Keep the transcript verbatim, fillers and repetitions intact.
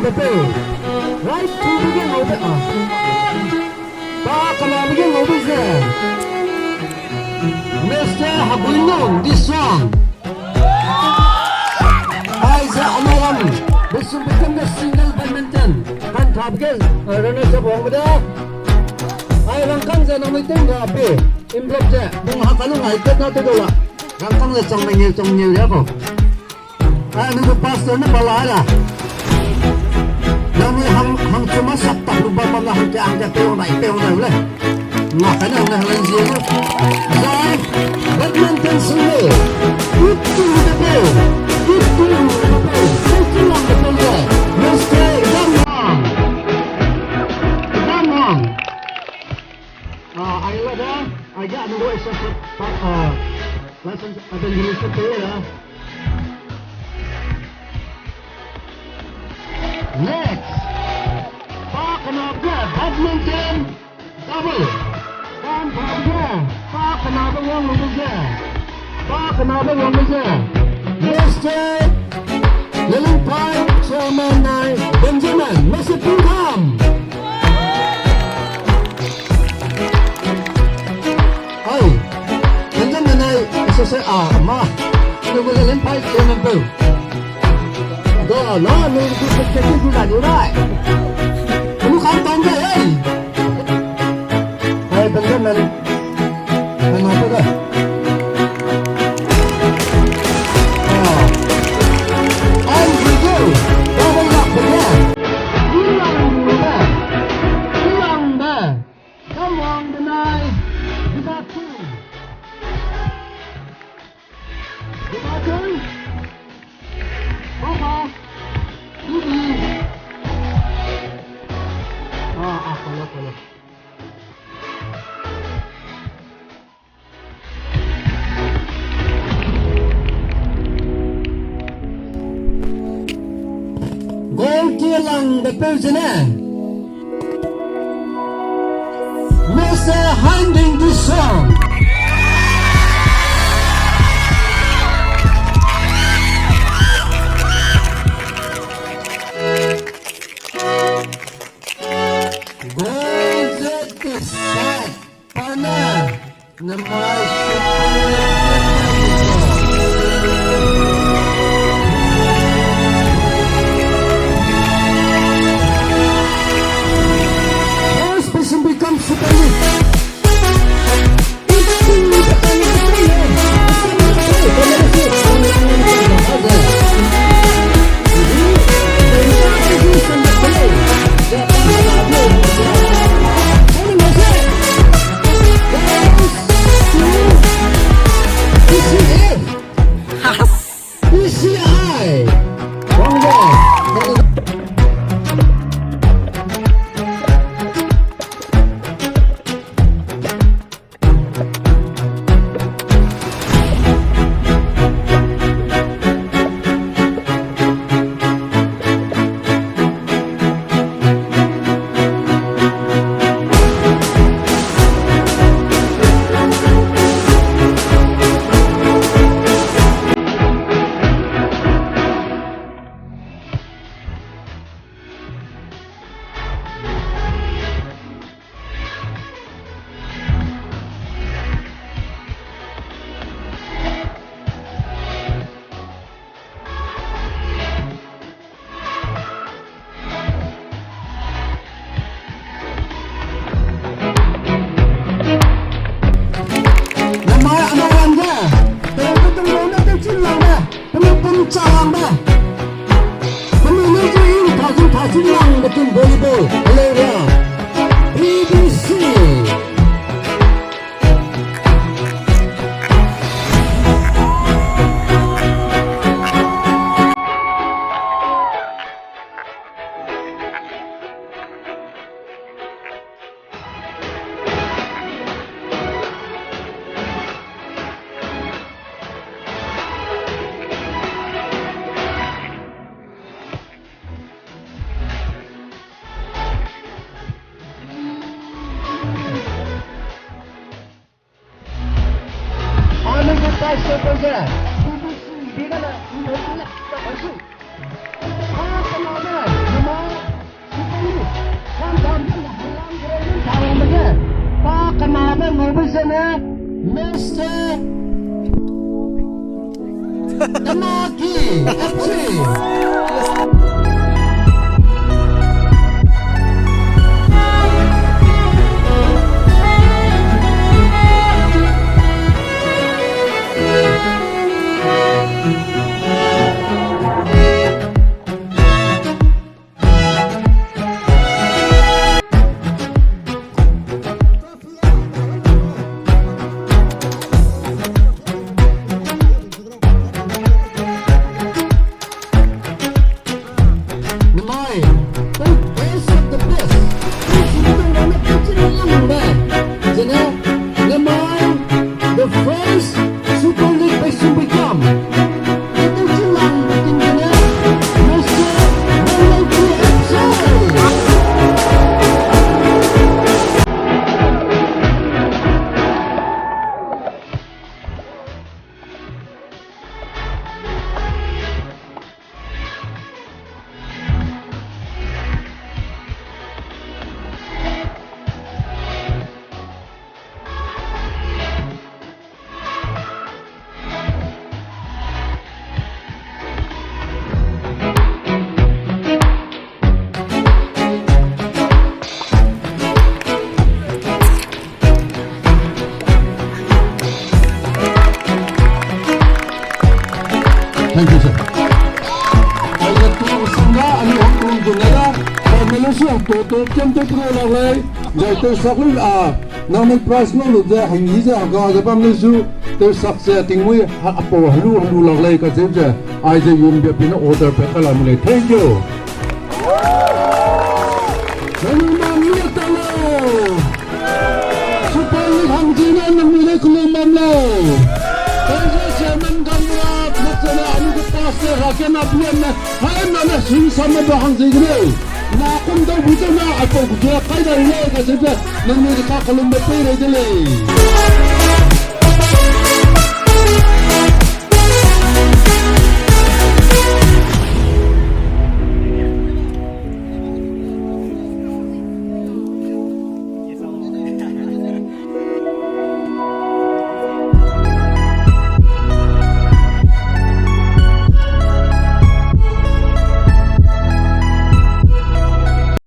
Pe, right to begin ngau de, ah. Pa kena begin ngau de ze. Mister Haguinong, this one. Aize Anaram, Beisumpuikambe single badminton. Kan tha begin, uh, runner se bang de. Ai rangkang ze nang mei teng ga pe. Envelope ze, bung ha kalung ai tet na te do la. Rangkang ze chang mengeu, chang mengeu ya ko. Ai, anui gu pastor ne bala ra. Nangnui hang, hang chuma sak tak lu bam bam na hangke, hangke pe wang dai, pe wang dai le. Nga kai na hang le hang le zie le. Zai, badminton sing le. Itu de pe. Itu de pe. Itu lang de pe le. Mister Gamang. Gamang. Ah, ai la da. Ai ga anui gu associate, ah, license evangelist pe la. Next. Pa kena ge badminton double. Kan pa ge, pa kena ge wang lu ge. Pa kena ge wang lu ge. Mister Lelingpai, Chairman nai, Benjamin, Mister Pingkam. Ai, Benjamin nai, S S A, ah, ma. Anu gu Lelingpai, Chairman peu. Ga, na, nu, gu, gu, gu, gu, la, ni, rai. Anu kan tang de, ai. Ai, Benjamin. Ai, ma, pe de. Ah. Ai, gu, gu. Ga, ga, ga, pe de. Ilang de. Ilang de. Come on, the night. You got two. You got two. Papa. Bibi. Ah, ah, follow, follow. Goal kilang de peu zene. Mister Handing Dusong. Goal set to set. Partner. First person becomes Super League. Namai ana ram ge, teu teu teu ne teu chin lang ge, pemi pum cha lang ge. Pemi ne ju in tha jin tha chin lang ge tun volleyball, hello ya. B B C. Anui gu taisepeu ze, B B C, bigana, nthokune, kapasu. Pa kena ze, namai Kamabe ngaube zene, Mister Tamaki F C. Namai, the best of the best. Zene, Namai, the first Super League based in Bikram. Thank you, sir. Aize tu sangga ani hang tung dun da, pa melu su to to kem to pro la lei, zai te sak lu a, nang ni prize ngau lu ze hang yi ze haga ze bam lu su, te sak ze tingmui ha apau halu halu la lei ka ze ze, aize yun bia pina order pe ka la mu lei. Thank you. Nang ni ma mi ta lo. Super League hang zene nang ni le kulu mam lo. Thank you, Chairman Gamla, Chairman, ani ke pastor, Raken Abian ne, hai na ne sun sam me ba hang zene. Na kum da bu zene, ai pau gu kai da le ka zene, nang ni ka kalum be pei rei de lei.